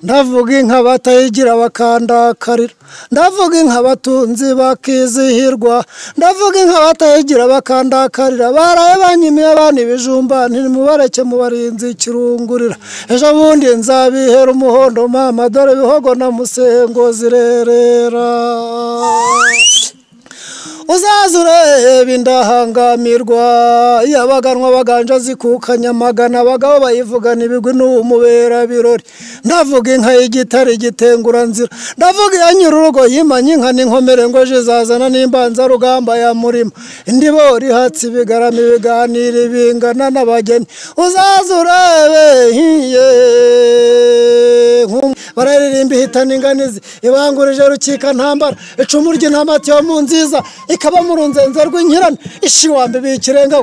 Ndavuga inka batayigira bakandakarira, ndavuga inka batunzi bakizihirwa, ndavuga inka batayigira bakandakarira. Baraye banyimiye abana ibijumba, ntimubareke mubarinzi ikirungurira. Ejo bundi nzabihera umuhondo mama, dore bihogo na musengo zirerera. Uzaza urebe indahangamirwa yabaganwa baganja zikukanya magana, abagabo bayivugana ibigwi n'umubera birori. Ndavuga inka y'igitare igitengura nzira, ndavuga iya nyir'urugo yimanye inka n'inkomere ngo ejo izazana n'imbanza rugamba ya murima. Indibo rihatse ibigarama ibiganiro bingana n'abageni. Uzaza urebe hiye bararirimba ihitana inganizi, ibangurije rukika ntambara, icumu ry'intamati yo mu nziza ikaba mu runzenze rw'inkirane. Ishiwambe bikirenga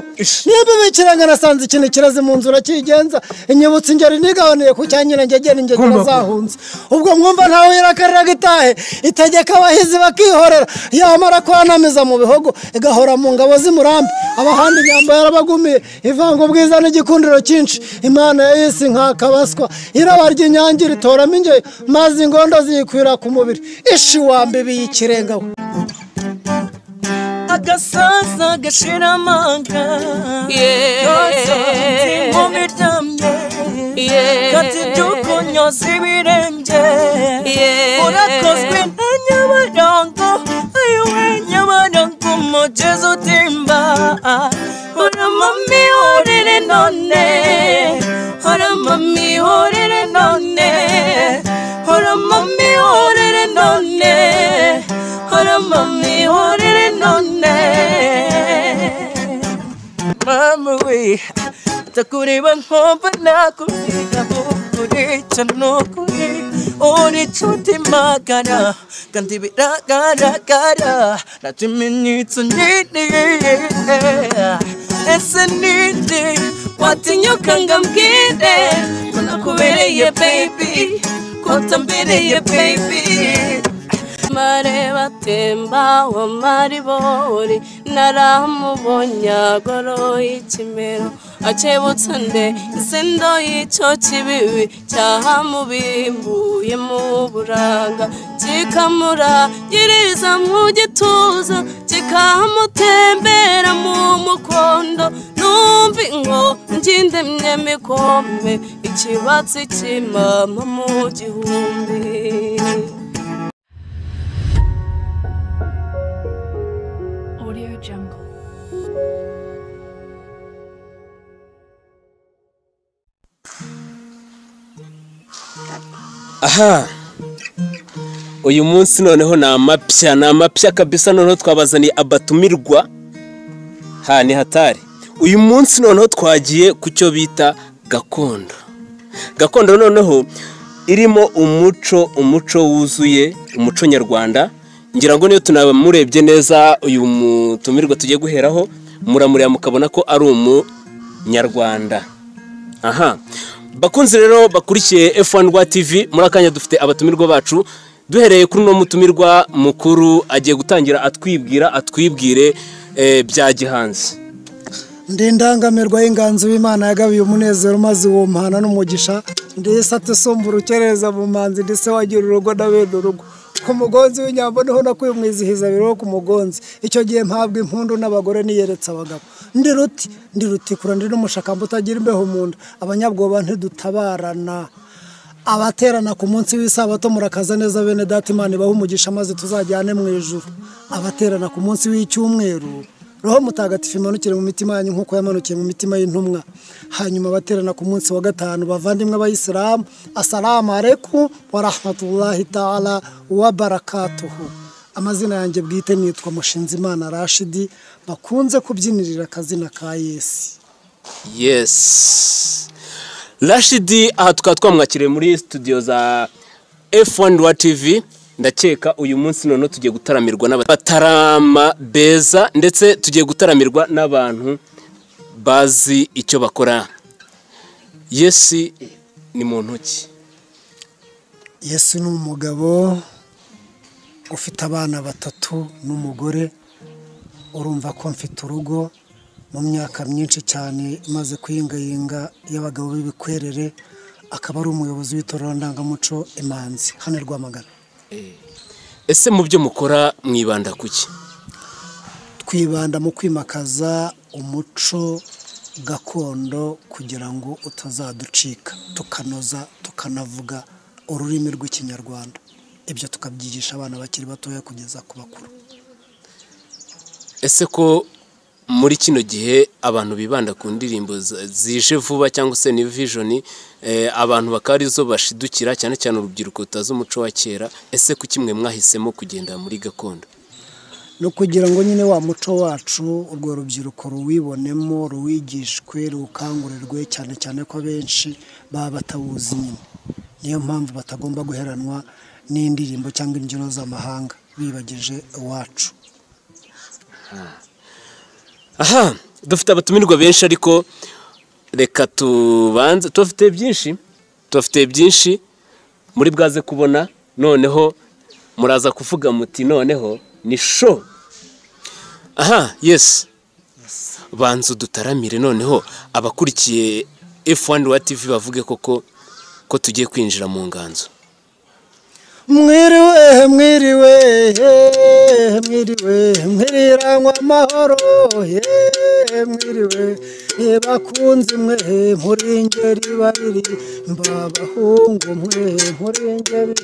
nimba bikirenga nasanze ikintu kirazi mu nzura kigenza, inyibutse ingeri nigabaniye ku cyanyira ngegera ingegera zahunze. Ubwo mwumva ntawe yirakarira gitahe, itegeka abahizi bakihorera, yamara kwanamiza mu bihogo igahora mu ngabo z'imurambi. Abahandi inyambo yarabagumiye, ivanga ubwiza n'igikundiro cyinshi. Imana yayisi nkakabaswa, irabarya inyange ritoramo ingeyo, maze ingondo ziyikwira ku mubiri. Ishiwambe biyikirenga agasaza gashira amanga, inkomiryamye kati by'ukunyoza ibirenge. Urakozwe na Nyabarongo, ayiwe Nyabarongo umugezi utemba. Hora mami horere none, hora mami horere none, hora mami horere none, hora mami horere none. Mama we takureba nkumva nakubwira urica nukuri, uri inshuti magara kandi biragaragara nta kimenyetso nini. Ese ninde watinyuka ngo ambwire ko nakubereye baby, ko utambereye baby. Mare batemba wa maribori, naramubonye agoroye ikimero, akebutse nde insendo y'icyo kibibi cyahamubimbuye mu buranga, kikamurangiriza mu gituza, kikamutembera mu mukondo. Numva inkongi indemye mikome, ikibatsi cy'imama mu gihumbi. Audio Jungle. Aha, uyu munsi noneho ni amapya, ni amapya kabisa. Noneho twabazaniye abatumirwa, ha ni hatari. Uyu munsi noneho twagiye ku cyo bita gakondo. Gakondo noneho irimo umuco, umuco wuzuye, umuco nyarwanda. Ngira ngo niyo tunamurebye neza uyu mutumirwa tugiye guheraho, muramureba mukabona ko ari umunyarwanda. Aha, bakunze rero bakurikiye F1 Rwa TV, muri akanya dufite abatumirwa bacu. Duhereye kuri no mutumirwa mukuru agiye gutangira atwibwira, atwibwire bya gihanzi. Ndi indangamirwa y'inganzo w'Imana yagabiye umunezero maze uwo mpana n'umugisha. Ndi sate sombura ukereza mu manzi, ndi se wagira urugo na bene urugo. Ku mugonzi w'inyambo niho nakuye umwizihiza biro ku mugonzi. Icyo gihe mpabwa impundu n'abagore niyeretse abagabo. Ndi ruti, ndi rutikura, ndi n'umushakamba utagira imbeho mu nda. Abanyabwoba ntidutabarana. Abaterana ku munsi w'isabato murakaza neza bene data, Imana ibahe umugisha maze tuzajyane mu ijuru. Abaterana ku munsi w'icyumweru, Roho Mutagatifu imanukire mu mitima yanyu nk'uko yamanukiye mu mitima y'intumwa. Hanyuma abaterana ku munsi wa gatanu, bavandimwe b'Abayisilamu, assalamu alaikum wa rahmatullahi ta'ala wa barakatuhu. Amazina yanjye bwite nitwa Mushinzimana Rashidi, bakunze kubyinirira akazina ka Yesu. Yes, Rashidi aha tukaba twamwakiriye muri studio za F1 Rwa TV. Ndakeka uyu munsi noneho tugiye gutaramirwa n'abatarama beza, ndetse tugiye gutaramirwa n'abantu bazi icyo bakora. Yesu ni muntu ki? Yesu ni umugabo ufite abana batatu n'umugore. Urumva ko mfite urugo mu myaka myinshi cyane maze kuyingayinga y'abagabo b'ibikwerere, akaba ari umuyobozi w'itorero ndangamuco Imanzi hano i Rwamagana. Ese mu byo mukora mwibanda kuki? Twibanda mu kwimakaza umuco gakondo kugira ngo utazaducika, tukanoza tukanavuga ururimi rw'Ikinyarwanda. Ibyo tukabyigisha abana bakiri batoya kugeza ku bakuru. Ese ko muri kino gihe abantu bibanda ku ndirimbo zije vuba cyangwa se new vision, abantu bakaba arizo bashidukira cyane cyane urubyiruko rutazi umuco wa kera, ese kuki mwe mwahisemo kugenda muri gakondo? No kugira ngo nyine wa muco wacu urwo rubyiruko ruwibonemo, ruwigishwe, rukangurirwe, cyane cyane ko benshi baba batawuzi nyine. Niyo mpamvu batagomba guheranwa n'indirimbo cyangwa imbyino z'amahanga bibagije iwacu. Aha dufite abatumirwa benshi, ariko reka tubanze, tubafite byinshi muri bwaze kubona, noneho muraza kuvuga muti noneho ni show. Aha, yes. Banza dutaramire noneho abakurikiye F1 wa TV bavuge koko ko tugiye kwinjira mu nganzo. Mwiriwe, mwiriwe, mwiriwe, mwiriranywa amahoro, mwiriwe, bakunzi mwe muri ingeri babiri, mbabahungu mwe muri ingeri,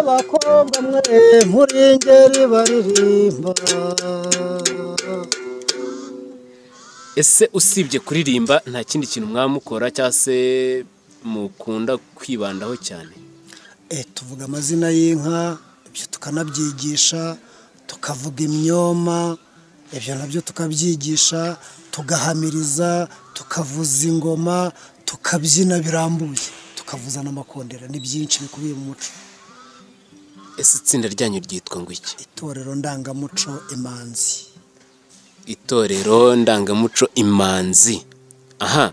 bakobwa mwe muri ingeri baririmba. Ese usibye kuririmba nta kindi kintu mwamukora cyangwa se mukunda kwibandaho cyane? Tuvuga amazina y'inka, ibyo tukanabyigisha, tukavuga imyoma, ibyo nabyo tukabyigisha, tugahamiriza, tukavuza ingoma, tukabyina birambuye, tukavuza n'amakondera. Ni byinshi bikubiye mu muco. Ese itsinda ryanyu ryitwa ngo iki? Itorero ndangamuco Imanzi. Itorero ndangamuco Imanzi. Aha,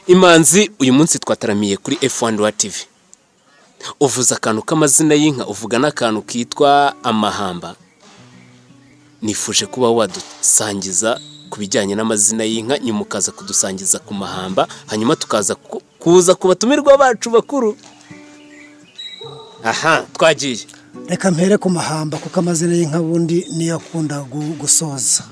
Imanzi uyu munsi twataramiye kuri F1 wa TV. Uvuza akantu k'amazina y'inka, uvuga n'akantu kitwa amahamba. Nifuje kuba wadusangiza ku bijyanye n'amazina y'inka, nyuma ukaza kudusangiza ku mahamba, hanyuma tukaza kuza ku batumirwa bacu bakuru. Aha, twagiye. Reka mpere ku mahamba kuko amazina y'inka bundi niyo akunda gusoza.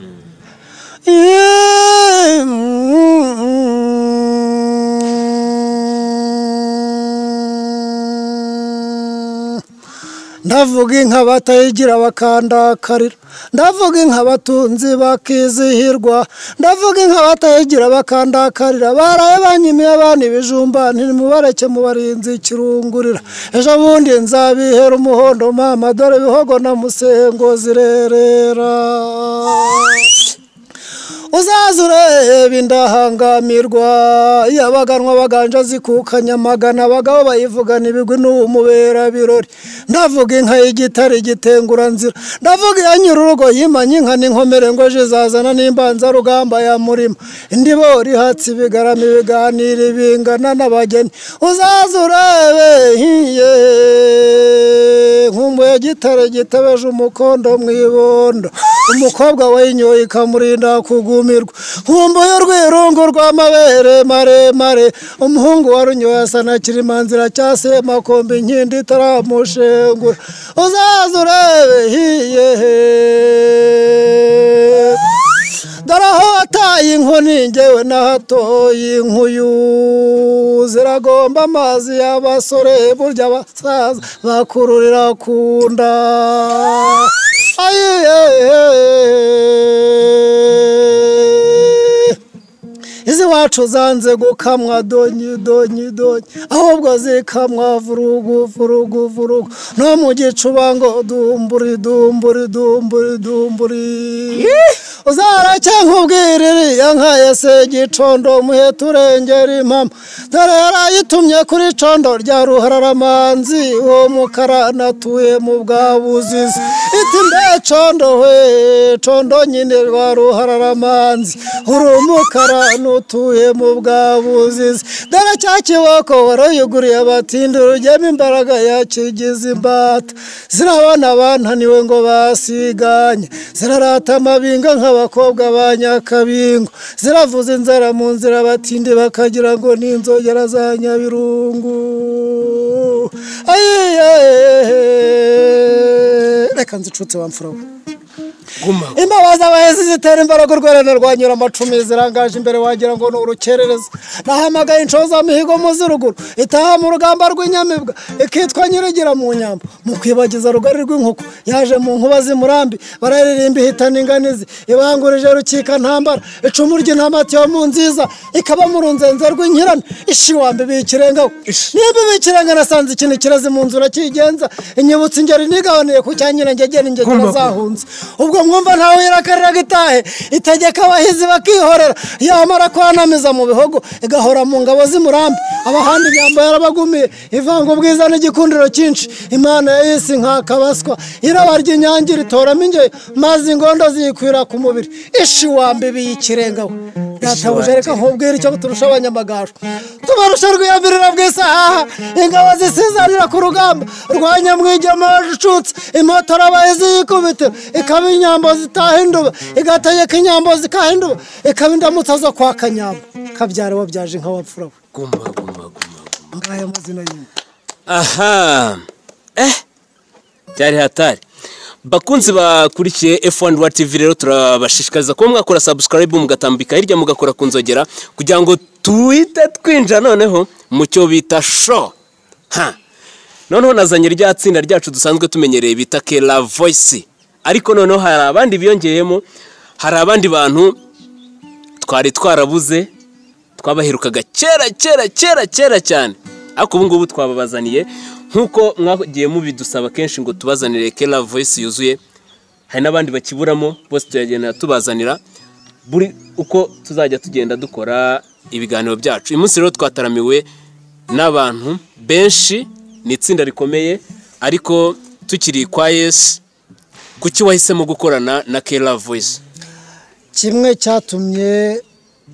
Ndavuga inka batayigira bakandakarira, ndavuga inka batunzi bakizihirwa, ndavuga inka batayigira bakandakarira, baraye banyimiye abana ibijumba, ntimubareke mubarinzi ikirungurira, ejo bundi nzabihera umuhondo mama, dore bihogo na musengo zirerera. Uzaza ureba indahangamirwa yabaganwa baganja zikukanya amagana, abagabo bayivugana ibigwi n'umubera birori. Ndavuga inka y'igitare igitenguranzira, ndavuga iya nyir'urugo yimanye inka n'inkomere ngo ejo izazana n'imbanza rugamba ya murima, indibori ihatse ibigarama ibiganiro bingana n'abageni. Uzaza urebe hiye nkumbuye gitare gitebeje umukondo mu ibondo, umukobwa wayinyoye ikamurinda kugumirwa, nkumbuye urwirungu rw'amabere maremare, umuhungu warunyoye asa na Kirimanzira cya Semakombe inkindi itaramushengura. Uzaza urebe hiye dore aho wataye inkoni ngewe nahatoye inkuyu, ziragomba amazi y'abasore burya abasaza bakururira ku nda. Izi wacu zanze gukamwa donyi donyi donyi, ahubwo zikamwa vurugu vurugu vurugu, no mu gicuba ngo dumburi dumburi dumburi dumburi. Uzaracya nkubwira iriya nka ya Segicondo muhe turengera impamo, dore yarayitumye kuri condo rya Ruhararamanzi, uwo mukara natuye mu bwabuzizi. Iti mbe condo we condo nyine rwa Ruhararamanzi, uri umukara nutuye mu bwabuzizi, dore cya kiboko warayuguriye abatindi, rugema imbaraga yakigize imbata, zirabana bantaniwe ngo basiganye, zirarata amabinga nk'aba abakobwa ba Nyakabingo ziravuza inzara mu nzira batinde bakagira ngo ni inzogera za Nyabirungu. Reka nzicutse wa mfura we. Imbabazi abahezi zitera imbaraga urwererane rwanyura amacumi zirangaje imbere wagira ngo ni urukerereza. Nahamagaye inshoza mihigo muziruguru itaha mu rugamba rw'inyamibwa ikitwa nyirigira mu nyambo mu kwibagiza rugari rw'inkoko yaje mu nkuba z'imurambi bararirimba ihitana inganizi ibangurije rukika ntambara icumu ry'intamati yo mu nziza ikaba mu runzenze rw'inkirane ishiwambe bikirengaho niba bikirenga nasanze ikintu kirazi mu nzu urakigenza inyibutsa ingeri nigabaniye ku cyanyira ngegera ingegera zahunze ubwo mwumva ntawe yirakariraga itahe itegeka abahizi bakihorera yamara kwanamiza mu bihogo igahora mu ngabo z'imurambi abahandi inyambo yarabagumiye ivanga ubwiza n'igikundiro cyinshi Imana yayisi nkakabaswa irabarya inyange ritoramo ingeyo maze ingondo ziyikwira ku mubiri ishiwambe biyikirengaho. Databuja reka nkubwire icyo turusha abanyamagaju tubarusha rwiyambirira bw'isahaha ingabo zisizanira ku rugamba rwa Nyamwigema wacucutse imotora abahizi yikubitira ikaba inyambo zitaha induba igategeka inyambo zikaha induba ikaba indamutsa zo kwa Kanyambo kabyara wabyaje inka wapfura we. Guma guma guma. Ngaya mazina y'inka. Aha. Byari hatari. Bakunzi bakurikiye F1 Rwa TV rero turabashishikariza kuba mwakora subscribe mugatambika hirya mugakora kunzogera kugira ngo tuhite twinjira noneho mu cyo bita show. Ha. Noneho nazanye rya tsinda ryacu dusanzwe tumenyereye bita Kera Voice. Ariko noneho hari abandi biyongeyemo, hari abandi bantu twari twarabuze twabaherukaga kera kera kera kera cyane. Ariko ubu ngubu twababazaniye nkuko mwagiye mubidusaba kenshi ngo tubazanire Kera Voice yuzuye. Hari n'abandi bakiburamo bose tuyagenda tubazanira buri uko tuzajya tugenda dukora ibiganiro byacu. Uyu munsi rero twataramiwe n'abantu benshi, ni itsinda rikomeye, ariko tukiri kwa Yesu. Kuki wahisemo gukorana na Kera Voice? Kimwe cyatumye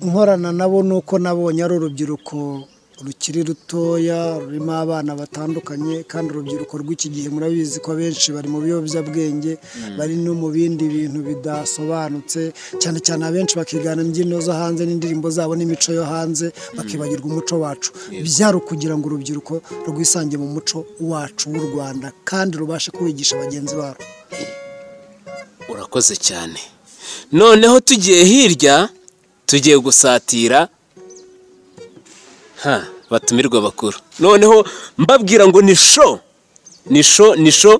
nkorana nabo nuko nabonye ari urubyiruko rukiri rutoya rurimo abana batandukanye, kandi urubyiruko rw'iki gihe murabizi ko abenshi bari mu biyobyabwenge, bari no mu bindi bintu bidasobanutse, cyane cyane abenshi bakigana imbyino zo hanze n'indirimbo zabo n'imico yo hanze, bakibagirwa umuco wacu. Byari ukugira ngo urubyiruko rwisange mu muco wacu w'u Rwanda kandi rubashe kuwigisha bagenzi barwo. Urakoze cyane. Noneho tugiye hirya tugiye gusatira batumirwa bakuru. Noneho mbabwira ngo ni show, ni show, ni show.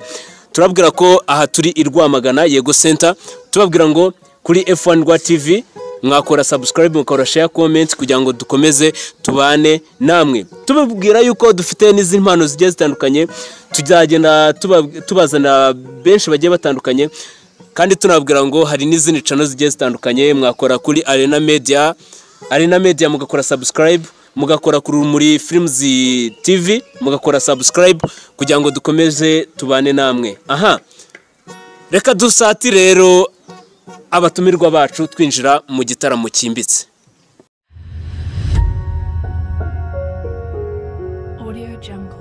Turabwira ko aha turi i Rwamagana Yego Center, tubabwira ngo kuri F1 Rwa TV mwakora subscribe, mukora share, comment kugira ngo dukomeze tubane namwe. Tubabwira yuko dufite n'izindi mpano zigiye zitandukanye, tuzagenda tubazana benshi bagiye batandukanye, kandi tunababwira ngo hari n'izindi channel zigiye zitandukanye mwakora kuri Arena Media, Arena Media mugakora subscribe, mugakora kuri Rumuri Films TV mugakora subscribe kugira ngo dukomeze tubane namwe. Aha, reka dusati rero abatumirwa bacu twinjira mu gitaramo cyimbitse. Audio Jungle.